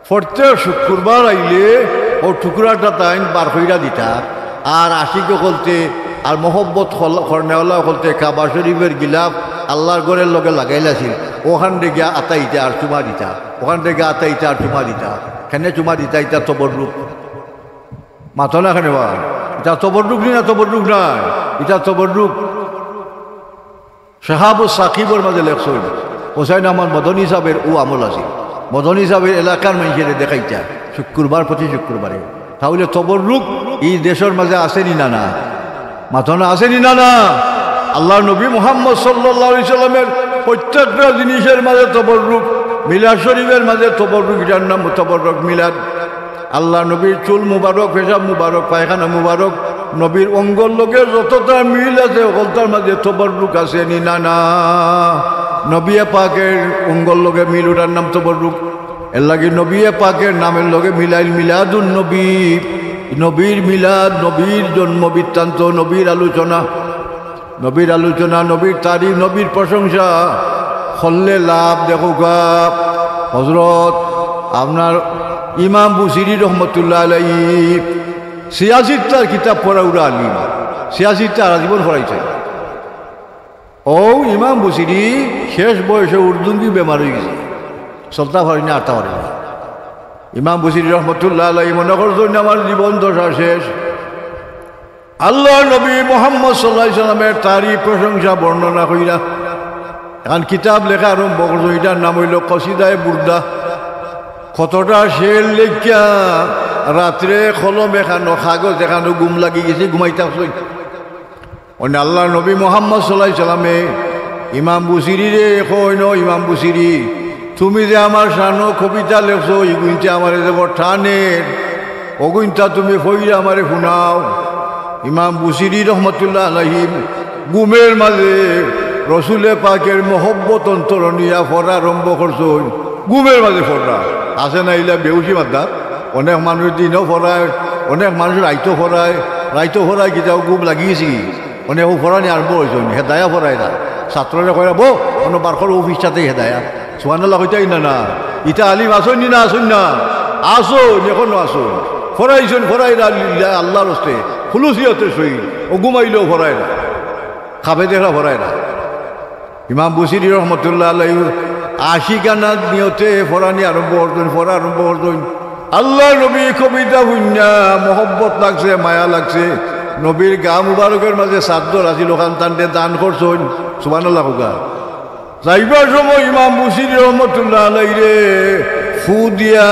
প্রত্যেক শুক্রবার আইলে অউ টুকরাটা তাইন বার কইরা দিতা, আর আশিক অকলতে আর মহব্বত কল-, করনেওয়ালা অকলতে কাবা শরীফের গিলাফ আল্লাহর ঘরের লগে লাগাইল আছিল, ওখান গিয়া আতাইতা আর চুমা দিতা, ওখান গিয়া আতাইতা আর চুমা দিতা। কেনে চুমা দিতা? ইটা তবররুক। মাতো না কেনে বা? ইটা তবররুক নি না, তবররুক নায়, ইটা তবররুক। শাহাবুস সাকিবর মাঝে লেখছইন, হুসাইন আহমদ মদনী সাহেবের অউ আমল আছে। মদনী সাহেবের এলাকার মানষরে দেখাইতা শুক্রবার, প্রতি শুক্রবারে। তাহলে তবররুক ই দেশর মাঝে আছে নি না, না? মাতো না, আছে নি না, না? আল্লাহর নবী মুহাম্মদ সাল্লাল্লাহু আলাইহি সাল্লামের প্রত্যেকটা জিনিসের মাঝে তবররুক, মিলাদ শরীফের মাঝে তবররুক, ইটার নাম তবররুক মিলাদ। আল্লাহর নবীর চুল মুবারক, পেশাব মুবারক, পায়খানা মুবারক, নবীর অঙ্গর লগে যতটা মিল আছে, হকলটার মাঝে তবররুক আছে নি না, না? নবী পাকের অঙ্গর লগে মিল, ওটার নাম তবররুক। এর লাগি নবী পাকের নামের লগে মিলাইল মিলাদুন নবী, নবীর মিলাদ, নবীর জন্ম বৃত্তান্ত, নবীর আলোচনা। নবীর আলোচনা, নবীর তারিফ, নবীর প্রশংসা করলে লাভ। দেখউক্কা, হজরত আপনার ইমাম বুসিরি রহমতুল্লাহ আলাইহি সিয়াসিত্তার কিতাব পড়া উরা আলিম, সিয়াসিত্তার আজীবন পড়াইছে। অউ ইমাম বুসিরি শেষ বয়সে উর্দুঙ্গি বেমার অইগেছে, চলতা পারি না, আটতা পারি না। ইমাম বুসিরি রহমতুল্লাহ আলাইহি মনে করছইন, "আমার জীবন দশা শেষ।" আল্লাহর নবী মুহাম্মদ সাল্লাল্লাহু আলাইহি সাল্লামের তারিফ প্রশংসা বর্ণনা কইরা একখান কিতাব লেখা আরম্ভ করছইন। ইটার নাম অইলো কসিদায়ে বুরদা। কতটা শের লেখিয়া রাত্রে কলম এখানো, কাগজ এখানো ঘুম লাগি গেছে, ঘুমাইতা অইছে। অনে আল্লাহর নবী মুহাম্মদ সাল্লাল্লাহু আলাইহি সাল্লামে ইমাম বুসিরিরে কইন, "ও ইমাম বুসিরি, তুমি যে আমার শানো কবিতা লেখছো, ইগুইন্তে আমারে যে বড় টানের, অগুইন্তা তুমি পড়িয়া আমারে হুনাও।" ইমাম বুসিরি রহমতুল্লাহ আলাইহি ঘুমের মাঝে রসুলে পাকের মহব্বত অন্তরো নিয়া পড়া আরম্ভ করছইন। ঘুমের মাঝে পড়রা। আছে না ইলা বেহুশি মাদ্দা? অনেক মানুষ দিনও পড়ায়, অনেক মানুষ রাইতও পড়ায়, রাইতও পড়ায় কিতা ঘুম লাগিগেছে কি? অনেক পড়ানি আরম্ভ অইছে, হেদায়া পড়ায় না। ছাত্ররে কইরা, "বো, অনো বার করো অউ পৃষ্ঠাতেই হেদায়া।" সুবহানাল্লাহ কইতায় না, না। ইতা আলিম আছইন নি না আছইন না? আছইন, এখনো আছইন। পড়াইছইন, পড়াইরা লিল্লাহ, আল্লাহর ওয়াস্তে, খুলুসিয়তের সহিত। অউ ঘুমাইলেও পড়ায় না। খাবে দেখরা পড়ায় না। ইমাম বুসিরি রহমতুল্লাহ আলাইহি আশিকানা নিয়তে পড়ানি আরম্ভ করছইন, পড়া আরম্ভ করছইন। আল্লাহর নবী কবিতা হুনিয়া মহব্বত লাগছে, মায়া লাগছে। নবীর গা মুবারকর মাঝে চাদ্দর আছিল, অখান তানরে দান করছইন। সুবহানাল্লাহ কউক্কা। যাইবার সময় ইমাম বুসিরি রহমতুল্লাহ আলাইহিরে ফু দিয়া,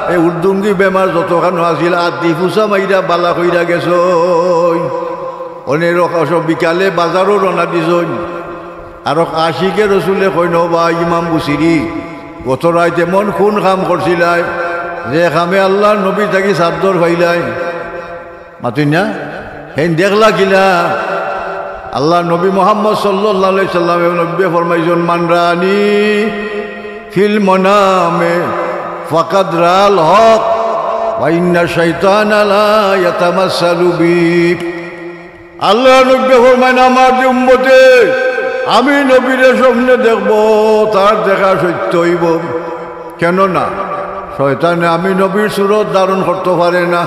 এই উর্দুঙ্গি বেমার যতখানো আছিল, আত দি ফুসা মাইরা বালা কইরা গেছইন। অনে রক-, সব বিকালে বাজারও রওনা দিছইন। আর আশিকে রসুলে কইন, "ও ভাই ইমাম বুসিরি, গত রাইত এমন কুন কাম করছিলায়, যে কামে আল্লাহর নবী থাকি চাদ্দর পাইলায়?" মাতইন না? হেইন দেখলা কিলা? আল্লাহর নবী মুহাম্মদ সাল্লাল্লাহু আলাইহি সাল্লামে নবীয়ে ফরমাইছইন, "মান রাআনি ফিল মানামে ফাকাদ রাআল হক, ওয়া ইন্না শাইতানা লা ইয়াতামাসসালু বি।" আল্লাহর নবীয়ে ফরমাইন, "আমার যে উম্মতে আমি নবীরে স্বপ্নে দেখবো, তার দেখা সত্য অইবো।" কেননা শয়তানে আমি নবীর সুরত ধারণ করতো পারে না,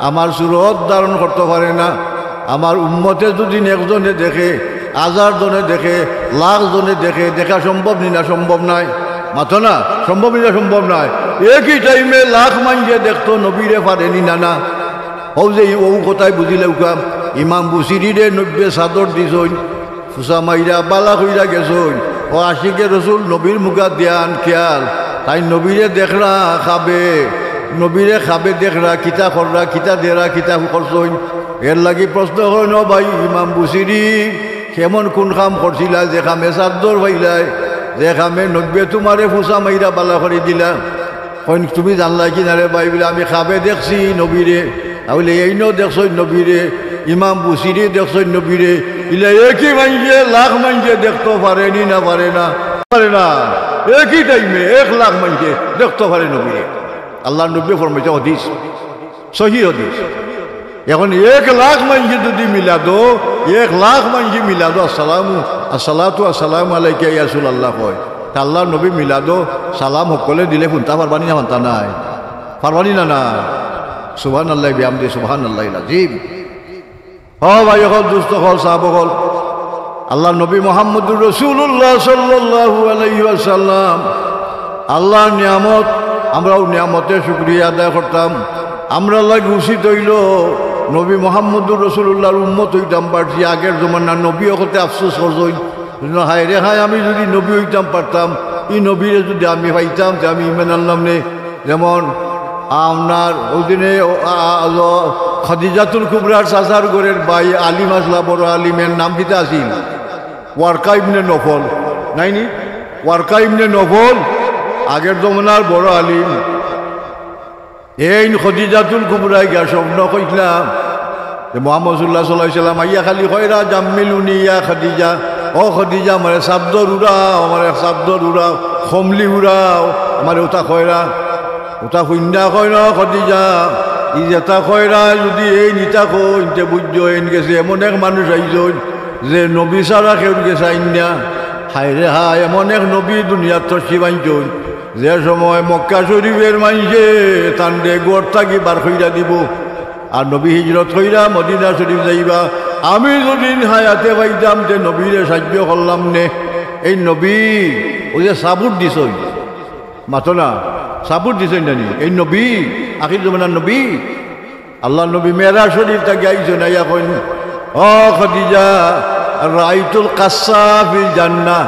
আমার সুরত ধারণ করতো পারে না। আমার উম্মতে যদি একজনে দেখে, হাজার জনে দেখে, লাখ জনে দেখে, দেখা সম্ভব নি না? সম্ভব নায়। মাতো না, সম্ভব নি না? সম্ভব নায়। একই টাইমে লাখ মাইনষে দেখতো নবীরে, পারে নি না? না। অউ যে অউ কথায় বুঝিলাউক্কা, ইমাম বুসিরিরে নবীয়ে চাদর দিছইন, ফুসা মাইরা বালা কইরা গেছইন। অউ আশিকে রসুল নবীর মুখা ধ্যান খেয়াল। তাইন নবীরে দেখরা খাবে, নবীরে খাবে দেখরা, কিতা কররা, কিতা দেরা, কিতা করছইন। এরলাগি প্রশ্ন করইন, "ও ভাই ইমাম বুসিরি, কেমন কুন কাম করছিলায়, যে কামে চাদ্দর পাইলায়, যে কামে নবীয়ে তুমারে ফুসা মাইরা বালা করি দিলা?" কইন, "তুমি জানলায় কি না রে ভাই?" বলে, "আমি খাবে দেখছি নবীরে।" তা বলে, "এইনও দেখছইন নবীরে, ইমাম বুসিরি দেখছইন নবীরে।" ইলা একই মাইনষে, লাখ মাইনষে দেখতো পারে নি না? পারে না, পারে না। একই টাইমে এক লাখ মাইনষে দেখতো পারে নবীরে। আল্লাহর নবীয়ে ফরমাইতা হাদিস, সহি হাদিস। এখন এক লাখ মাইনষে যদি মিলাদো, এক লাখ মাইনষে মিলাদো আসসালামু, আসসালাতু আসসালামু আলাইকা ইয়া রাসূলুল্লাহ কয়, তে আল্লাহর নবী মিলাদো সালাম হকলে দিলে হুনতা পারবা নি না? হুনতা নায়, পারবা নি না? না। সুবহানাল্লাহি বিহামদি, সুবহানাল্লাহিল আযীম। ও ভাই অকল, দুস্ত অকল, সাব অকল, আল্লাহর নবী মুহাম্মদুর রাসূলুল্লাহ সাল্লাল্লাহু আলাইহি ওয়াসাল্লাম, আল্লাহর নিয়ামত, আমরা অউ নিয়ামতের শুকরিয়া আদায় করতাম। আমরার লাগি উচিত অইলো নবী মুহাম্মদুর রাসূলুল্লাহর উম্মত অইতাম পারছি। আগের জমানার নবী অকলতে আফসোস করছইন, "হায় রে হায়, আমি যদি নবী অইতাম পারতাম, ই নবীরে যদি আমি পাইতাম, তে আমি ঈমান আনলাম নে।" যেমন আপনার অউ দিনে, ও, আ, আ, ল-, খাদিজাতুল কুবরার চাচার ঘরের ভাই আলিম আছলা, বড় আলিম, এর নাম কিতা আছিল? ওয়ারকা ইবনে নফল, নায় নি? ওয়ারকা ইবনে নফল, আগের জমানার বড় আলিম। এইন খাদিজাতুল কুবরায় গিয়া স্বপ্ন কইছলা যে মুহাম্মদ রাসূলুল্লাহ সাল্লাল্লাহু আলাইহি ওয়াসাল্লাম আইয়া খালি কয়রা, "জাম্মিলুনি ইয়া খাদিজা, ও খাদিজা, আমারে চাদ্দর উড়াও, আমারে চাদ্দর উড়াও, কমলি উড়াও, আমারে।" অতা কয়রা, অতা হুনিয়া কইন, "ও খাদিজা, ই যেতা কয়রা যদি এইন ইতা কইন, তে বুঝো এইন গেছে এমন এক মানুষ আইছইন যে নবী ছাড়া কেউর গেছে আইন না। হায় রে হায়, এমন এক নবী দুনিয়াত তশরিফ আনছইন, যে সময় মক্কা শরীফের মাইনষে তানরে ঘর থাকি বার কইরা দিবো, আর নবী হিজরত কইরা মদিনা শরীফ যাইবা। আমি যদি হায়াতে পাইতাম, তে নবীরে সাহায্য করলাম নে।" এই নবী, অউ যে সাবুত দিছইন, মাতো না, সাবুত দিছইন না নি? এই নবী, আখির জমানার নবী, আল্লাহর নবী মেরাজ শরীফ থাকি আইছইন, আইয়া কইন, "ও খাদিজা, রাআইতুল কাসসা ফিল জান্নাহ,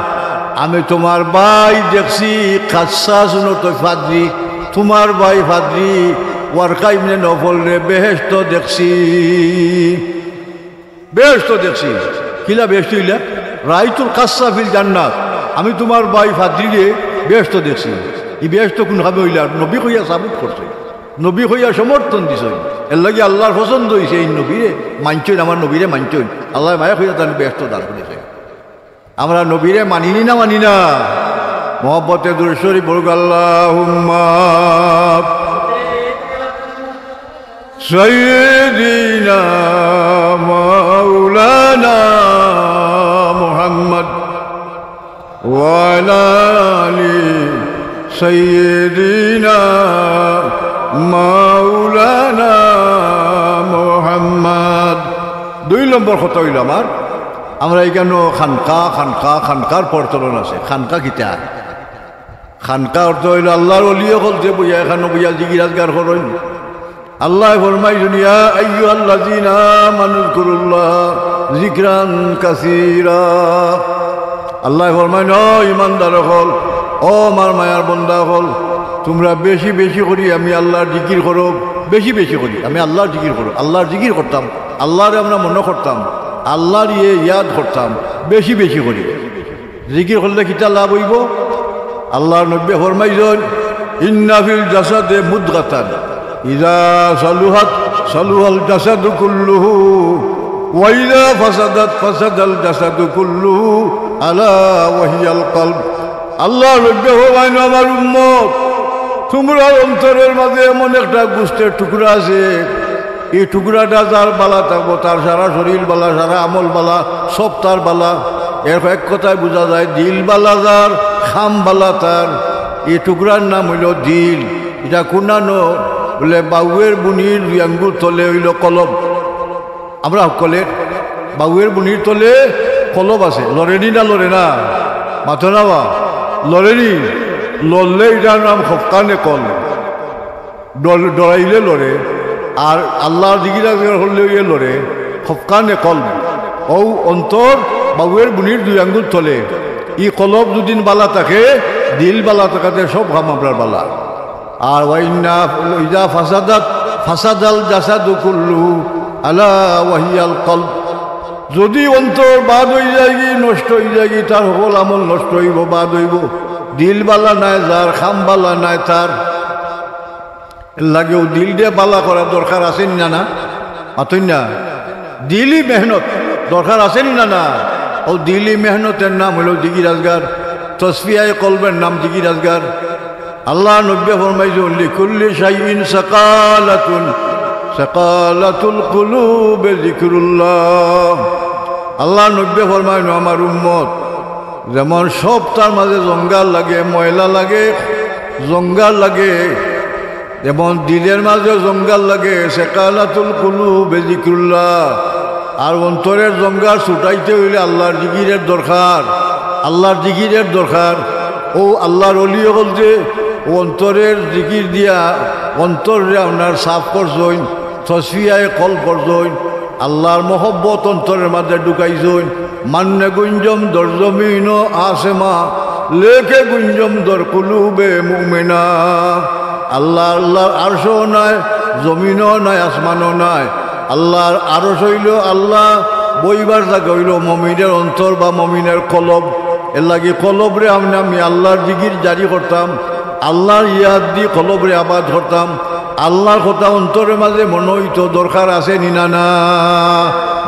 আমি তুমার ভাই দেখছি কাসসা, হুনো তো পাদ্রী, তুমার ভাই পাদ্রী ওয়ারকা ইবনে নফলরে বেহেশতো দেখছি, বেহেশতো দেখছি।" কিলা বেহেশতো অইলা? "রাআইতুল কাসসা ফিল জান্নাহ, আমি তুমার ভাই পাদ্রীরে বেহেশতো দেখছি।" ই বেহেশতো কুন কামে অইলা? নবী কইয়া সাবুত করছইন। নবী কইয়া সমর্থন দিছইন। এরলাগি আল্লাহর পছন্দ অইছে এই নবীরে মানছইন, আমার নবীরে মানছইন। আল্লায় মায়া কইয়া তানরে বেহেশতো দান করিছইন। আমরা নবীরে মানি নি না মানি না? মহব্বতে দুরূদ শরীফ পড়ুক, আল্লাহুম্মা সাইয়্যিদিনা মাওলানা মুহাম্মদ ওয়া আলা আলি সাইয়্যিদিনা মাওলানা মুহাম্মদ। দুই নম্বর কথা অইলো আমার, আমরা ইখানো খানকা, খানকা, খানকার প্রচলন আছে। খানকা কিতা? খানকা অর্থ অইলো আল্লার ওলি অকল যে বইয়া ইখানো বইয়া জিকির আজগার করইন। আল্লায় ফরমাইছইন, "ইয়া আইয়ুহাল্লাযীনা আমানু যকুরুল্লাহা যিকরান কাসীরা।" আল্লায় ফরমাইন, "ও ইমানদার অকল, ও আমার মায়ার বন্দা অকল, তুমরা বেশি বেশি করি আমি আল্লার জিকির করো, বেশি বেশি করি আমি আল্লার জিকির করো।" আল্লার জিকির করতাম, আল্লারে আমরা মনো করতাম, আল্লারে ইয়াদ করতাম বেশি বেশি করি। জিকির করলে কিতা লাভ অইবো? আল্লার নবীয়ে ফরমাইছইন, "ইন্না ফিল জাসাদে মুদগাতান, ইযা সালুহাত সালুহাল জাসাদু কুল্লুহু, ওয়া ইযা ফাসাদাত ফাসাদাল জাসাদু কুল্লুহু, আলা ওয়া হিয়াল কলব।" আল্লার নবীয়ে ফরমাইন, "আমার উম্মত, তুমরার অন্তরের মাঝে এমন একটা গোস্তের টুকরা আছে, ই টুকরাটা যার বালা থাকবো, তার সারা শরীর বালা, সারা আমল বালা, সব তার বালা।" এর এক কথায় বুঝা যায়, দিল বালা যার, কাম বালা তার। ই টুকরার নাম অইলো দিল। ইটা কুনানো? বলে, বাউয়ের বুনির দুই আঙ্গুল তলে অইলো কলব। আমরা হকলের বাউয়ের বুনির তলে কলব আছে। লড়েনি না লড়ে না? মাতো না বা? লড়েনি? লড়লে ইটার নাম খফকানে কলব। ডর-, ডরাইলে লড়ে, আর আল্লার জিকির আজগার করলে অইয়ে লড়ে, খফকানে কলব। অউ অন্তর বাউয়ের বুনির দুই আঙ্গুল তলে। ই কলব যুদিন বালা থাকে, দিল বালা থাকাতে সব কাম আমরার বালা। আর ওয়া ইন্না ইযা ফাসাদাত ফাসাদাল জাসাদু কুল্লুহু, আলা ওয়া হিয়াল কলব। যুদি অন্তর বাদ অইযায়গি, নষ্ট অইযায়গি, তার হকল আমল নষ্ট অইবো, বাদ অইবো। দিল বালা নায় যার, কাম বালা নায় তার। এরলাগি অউ দিলরে বালা করার দরকার আছে নি না, না? মাতইন না। দিলি মেহনত দরকার আছে নি না, না? অউ দিলি মেহনতের নাম অইলো জিকির আজগার, তসফিয়ায়ে কলবের নাম জিকির আজগার। আল্লার নবীয়ে ফরমাইছইন, "লিকুল্লি শাইইন সাকালাতুন, সাকালাতুল কুলুবে যিকরুল্লাহ।" আল্লার নবীয়ে ফরমাইন, "আমার উম্মত, যেমন সবতার মাঝে জঞ্জাল লাগে, ময়লা লাগে, জঞ্জাল লাগে, যেমন দিলের মাঝে জঞ্জাল লাগে, সাকালাতুল কুলুবে যিকরুল্লাহ। আর অন্তরের জঞ্জাল ছুটাইতে অইলে আল্লার জিকিরের দরকার, আল্লার জিকিরের দরকার।" অউ আল্লার ওলি অকল যে অন্তরের জিকির দিয়া অন্তররে আপনার সাফ করছইন, তসফিয়ায়ে কলব করছইন, আল্লার মহব্বত অন্তরের মাঝে ঢুকাইছইন। মান্নে গুঞ্জম দর জমিন ও আসমান, লেকে গুঞ্জম দর কুলুবে মুমিনা। আল্লাহ, আল্লার আরশও নাই, জমিনও নাই, আসমানও নাই। আল্লার আরশ অইলো আল্লাহ বইবার জাগা, অইলো মমিনের অন্তর বা মমিনের কলব। এরলাগি কলবরে আপনে আমি আল্লার জিকির জারি করতাম, আল্লার ইয়াদ দি কলবরে আবাদ করতাম। আল্লার কথা অন্তরের মাঝে মনো অইতো, দরকার আছে নি না, না?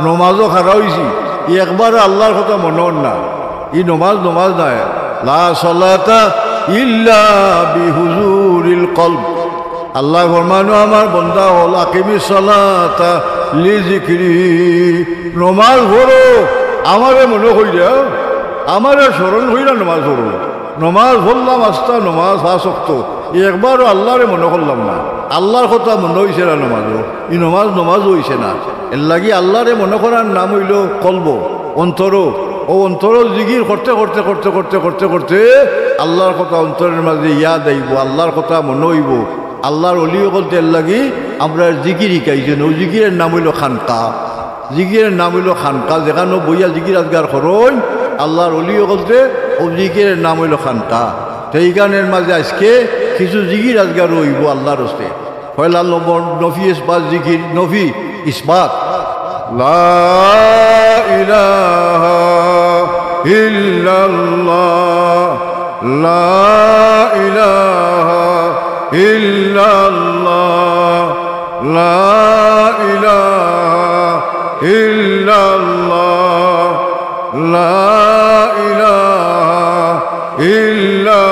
নমাজো খাড়া অইছি, একবারও আল্লার কথা মনো অর না, ই নমাজ নমাজ নায়। লা সালাতা ইল্লা বিহুজুরিল কলব। আল্লায় ফরমাইন, "ও আমার বন্দা অকল, আকিমিস সালাতা লিজিকরি, নমাজ পড়ো আমারে মনো করিয়া, আমারে স্মরণ করিয়া নমাজ পড়ো।" নমাজ পড়লাম, আস্তা নমাজ, পাঁচ ওয়াক্ত, একবারও আল্লারে মনো করলাম না, আল্লার কথা মনো অইছে না নমাজো, ই নমাজ নমাজ অইছে না। এরলাগি আল্লারে মনো করার নাম অইলো কলব, অন্তর। অউ অন্তরর জিকির করতে করতে করতে করতে করতে করতে আল্লার কথা অন্তরের মাঝে ইয়াদ আইবো, আল্লার কথা মনো অইবো। আল্লার ওলি অকলতে এরলাগি আমরারে জিকির হিকাইছইন। অউ জিকিরের নাম অইলো খানকা। জিকিরের নাম অইলো খানকা, যেখানো বইয়া জিকির আজগার করইন আল্লার ওলি অকলতে, অউ জিকিরের নাম অইলো খানকা। তে ইখানর মাঝে আইজকে কিছু জিকির আজগার অইবো আল্লার ওয়াস্তে। পয়লা নম্বর নফি ইসবাত জিকির, নফি ইসবাত। লা ইলাহা ইল্লাল্লাহ, লা ইলাহা ইল্লাল্লাহ, লা ইলাহা ইল্লাল্লাহ, লা ইলাহা ইল্লাল্লাহ।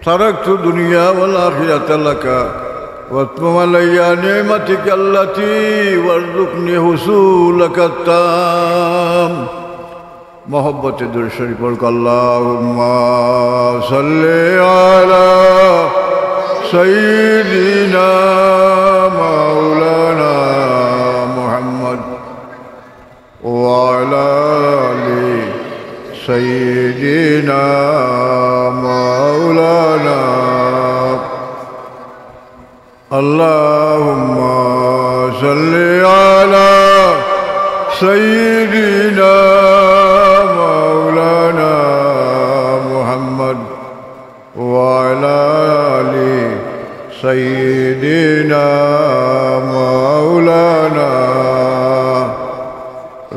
تركت الدنيا والآخرة لك، وأتمم علي نعمتك التي وارزقني حصولك التام. মহব্বতে দুরূদ শরীফ পড়ুক, اللهم صل على سيدنا مولانا محمد وعلى آل سيدنا مولانا. اللهم صل على سيدنا مولانا محمد وعلى آل سيدنا مولانا.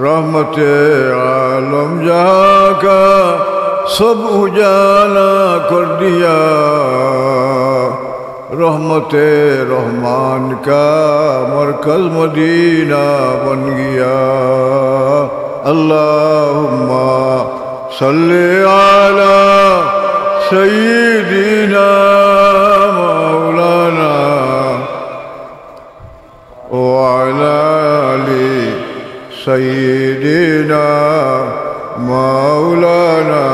رحمت عالم جہاں کا سب اجالا کر دیا، رحمت رحمان کا مرکز مدینہ بن گیا. اللهم صل على سيدنا مولانا وعلى آل سيدنا مولانا.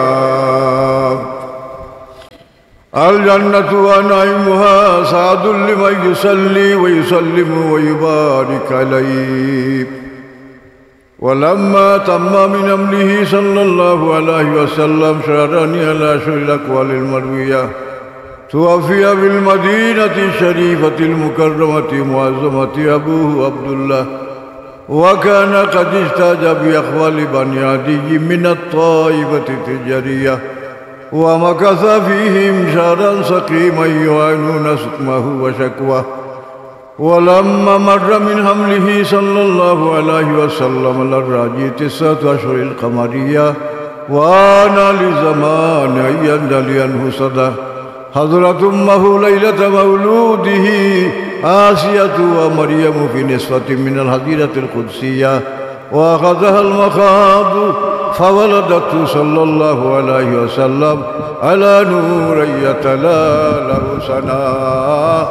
الجنة ونعيمها سعد لمن يصلي ويسلم ويبارك عليه. ولما تم من حمله صلى الله عليه وسلم شهران على أشهر الأقوال المروية، توفي بالمدينة الشريفة المكرمة المعظمة أبوه عبد الله، وكان قد اجتاز بأخوال بني عدي من الطائفة التجارية، ومكث فيهم شهرا سقيما يعانون سقمه وشكواه. ولما مر من حمله صلى الله عليه وسلم على الراجح تسعة أشهر القمرية، وآن لزمان أن ينجلي عنه صدى، حضرت أمه ليلة مولده آسية ومريم في نسوة من الحظيرة القدسية، وأخذها المخاض فولدته صلى الله عليه وسلم على نور يتلألأ سناه.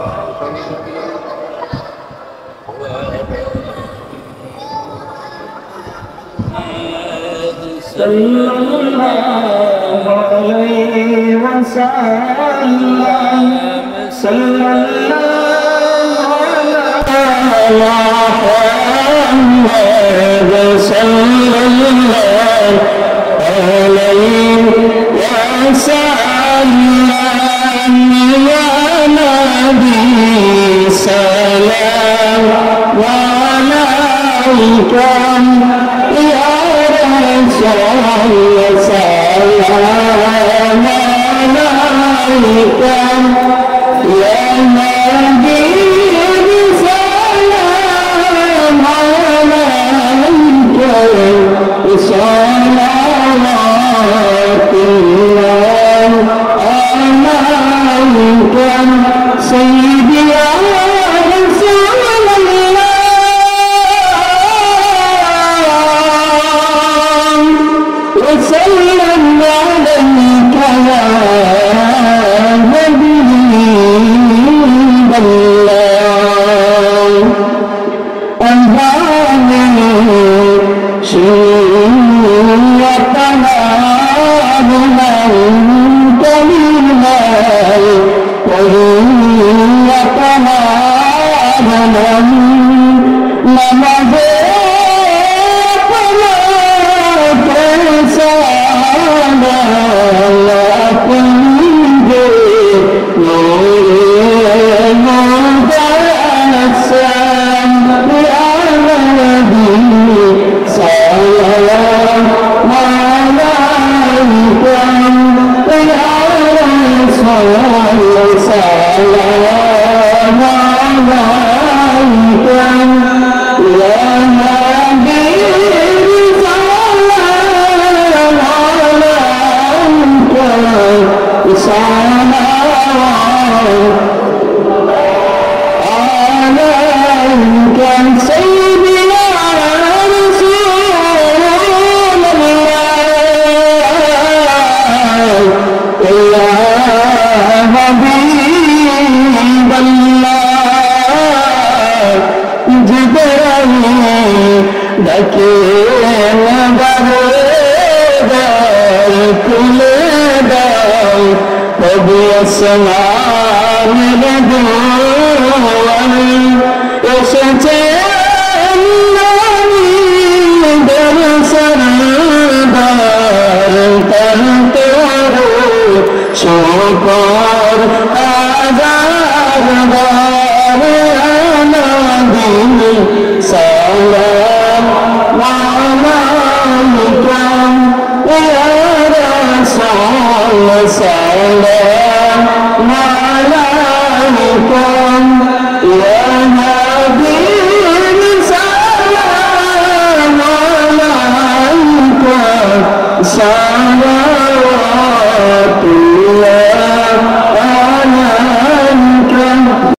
صلى الله عليه وسلم، صلى الله على محمد، صلى الله عليه وسلم. يا نبي سلام عليك، يا رسول سلام عليك، يا حبيب سلام عليك، صلوات الله عليك سيدي يا رسول الله، وسلم عليك يا حبيب الله. أهل شيعتنا بمن كلمة وهي تنال من نمذ কেন বারবার তুলে দাও, তবু আসনা